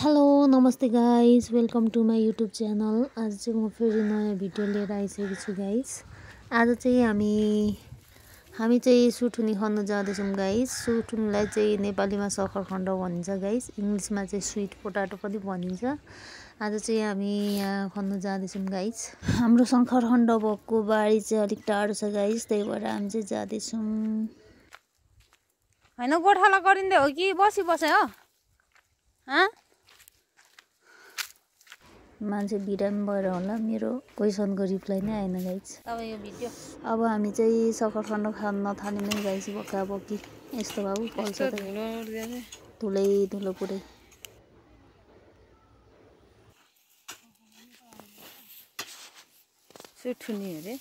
Hello नमस्ते guys welcome to my YouTube channel. आज चाहिँ म फेरि नयाँ भिडियो लिएर आइसकेको छु गाइस। आज चाहिँ हामी चाहिँ सुठुनी खान जाँदैछौँ गाइस। सुठुनीलाई चाहिँ नेपालीमा सक्खरखण्ड भनिन्छ गाइस, इङ्ग्लिसमा चाहिँ स्विट पोटाटो पनि भनिन्छ। आज चाहिँ हामी यहाँ खान जाँदैछौँ गाइस। हाम्रो सक्खरखण्ड भएको बारी चाहिँ अलिक टाढो छ गाइस, त्यही भएर हामी चाहिँ जाँदैछौँ। हैन गोठाला गरिँदै हो कि बसी बसे हो? मान्छे बिरामी भएर होला, मेरो क्वेसनको रिप्लाई नै आएन गाइस। अब यो भिडियो अब हामी चाहिँ सक्खरखण्ड खान नथाल्यौँ गाइस। बक्का बक्की यस्तो बाबु पल्छ त धुलै धुलो पुरै। सुठुनी अरे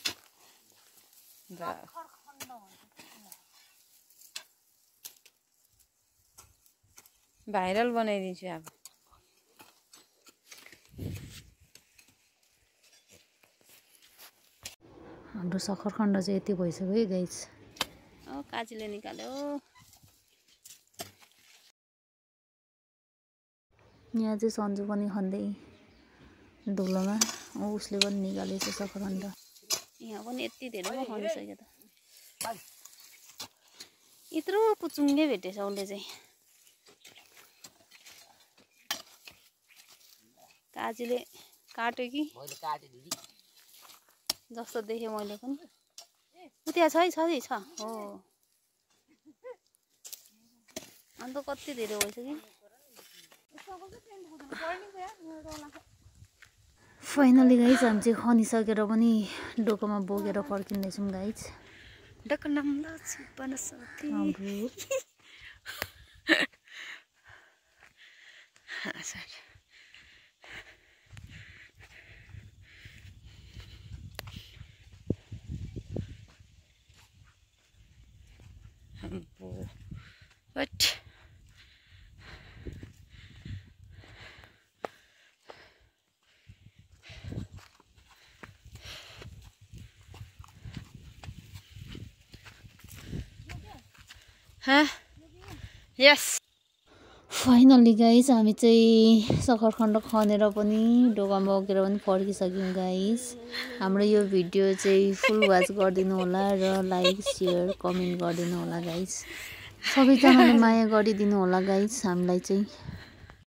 भाइरल बनाइदिन्छु अब। हाम्रो सक्खरखण्ड चाहिँ यति भइसक्यो है गाइस। काजीले निकाल्यो। यहाँ चाहिँ सन्जु पनि खन्दै धुलोमा, उसले पनि निकालेछ सक्खरखण्ड। यहाँ पनि यति धेरै पो खनिसक्यो त। यत्रो पुचुङ्गे भेटेछ उसले चाहिँ। काजीले काट्यो कि जस्तो देखेँ मैले पनि। त्यहाँ छ हो। अन्त कति धेरै भएछ कि। फाइनली गाइस हामी चाहिँ खनिसकेर पनि डोकोमा बोकेर फर्किँदैछौँ गाइस। डक्क नम्ला छुपन साथी। What? Yes. फाइनली गाइस हामी चाहिँ सक्खरखण्ड खनेर पनि ढोकामा बोकेर पनि फर्किसक्यौँ गाइस। हाम्रो यो भिडियो चाहिँ फुल वाच गरिदिनु होला र लाइक सेयर कमेन्ट गरिदिनु होला गाइस। सबैजनाले माया गरिदिनु होला गाइस हामीलाई चाहिँ।